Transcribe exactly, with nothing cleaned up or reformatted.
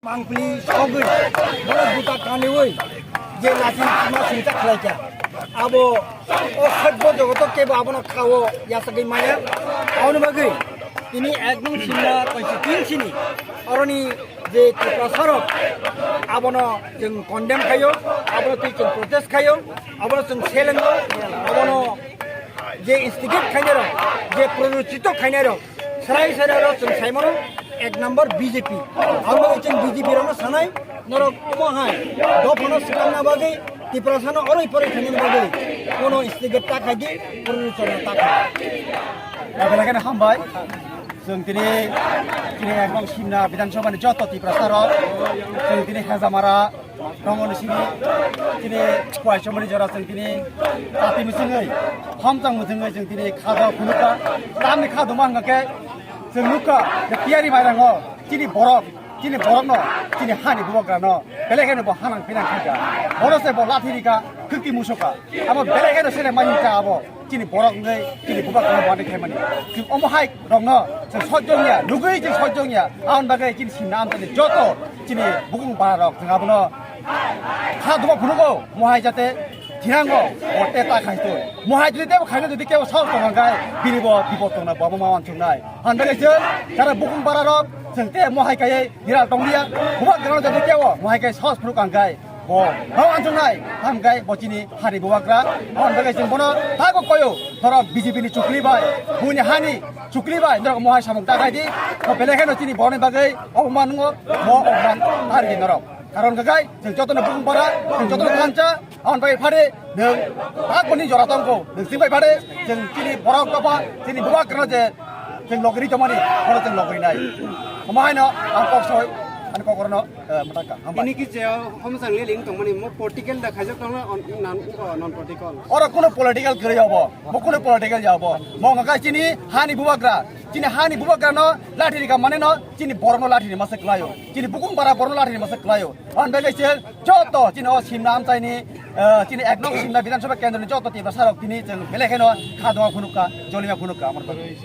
Mangpili sogwi, borok juta kaniwi, je lachi ma singcha khlaikha. Abo o khajbo jogoto kebo abono khao yasagwi maya. Aboni bagwi tini ekdom simna constituency ni oroni je Tiprasa rok abono chwng condemn khayo, abono twi chwng protest khayo, abono chwng selengo, abono je instigate khainai rok, je prorochito khainai rok, Serai serai oro chwng sai mano ek number B J P. Abo chwng B J P rokno sanai, norok omo hai dophano swkangna bagwi, Tiprasano oroi poroi khainani bagwi, kono instigate ta khaidi, kono chorna ta khai. Belai kheno hambai. Chwng tini, tini ekdom Simna Bidhan Sabha ni joto Tiprasa rok, chwng tini Hezamara, Tongoni sini, chini kuai chomoni jora chwng tini tati mwchwngwi, hamchang mwchwngwi chwng tini kha doma phunukha. Tamni kha doma hwnkha khe chwng nukha je tiyari mairango chini borok, chini borokno, chini hani bubagrano belai kheno bo hanang phinang khaikha. Bono se bo lathi rikha, khwkti musukha. Abo belai kheno sele mani kha abo. Chini borok wngwi chini bubagrano bani khaimani. Chwng omo hai rokno chwng sojjong ya, nugwi chwng sojjong ya. Aboni bagwi chini Simna Amchaini joto chini bukung bara rok chwng abono kha duma phunugo, mohai jate thinango, o te ta khai to. Mohai jodi tebo khaino jodi kebo sal tong hwnkhe bini bo bipod tongna bo ma wansuknai. Aboni bagwi chwng jara bukung bara rok chwng te mohai kaiwi Biral tongliya, bubagrano jodi kebo mohai kai sahos phuru kangkai, bo, bo ansongnai, hamkai, bo chini hani bubagra, hon bagwi chwng bono tago koyo, norok B J P ni chukli bai, buini hani chukli bai, norok mohai samung ta khai di, bo belai kheno chini borokni bagwi oboman wngo, bo oboman ta ridi norok. Karon kakai, chwng jotono bukung para, chwng jotono thansa, Aboni bagwi phade nwng tak boni jora tongkho, nwng chwng bai phade chwng chini borok dopha, chini bubagrano je chwng logiri tongmani, bono chwng logiri nai. Omo haino ang kok soi, ani kokrokno, eh, mwtangkha. Hambai. Ini ki je homjang leling tongmani mo political da khaijak tongna on, nan, o, non political. Oro kuno political kwrwi obo, bo kuno political ya obo. Mo hwnka khe chini hani bubagra, chini hani bubagrano lathi rika mane no, chini borokno lathi rima se kwlaio. Chini bukung bara borokno lathi rima se kwlaio. Aboni bagwi chwng joto chini o Simna Amchaini, eh, chini ek nong Simna Bidhan Sabha kendroni joto Tiprasa rok tini chwng belai kheno kha doma phunukha, jolima phunukha, amar bagwi.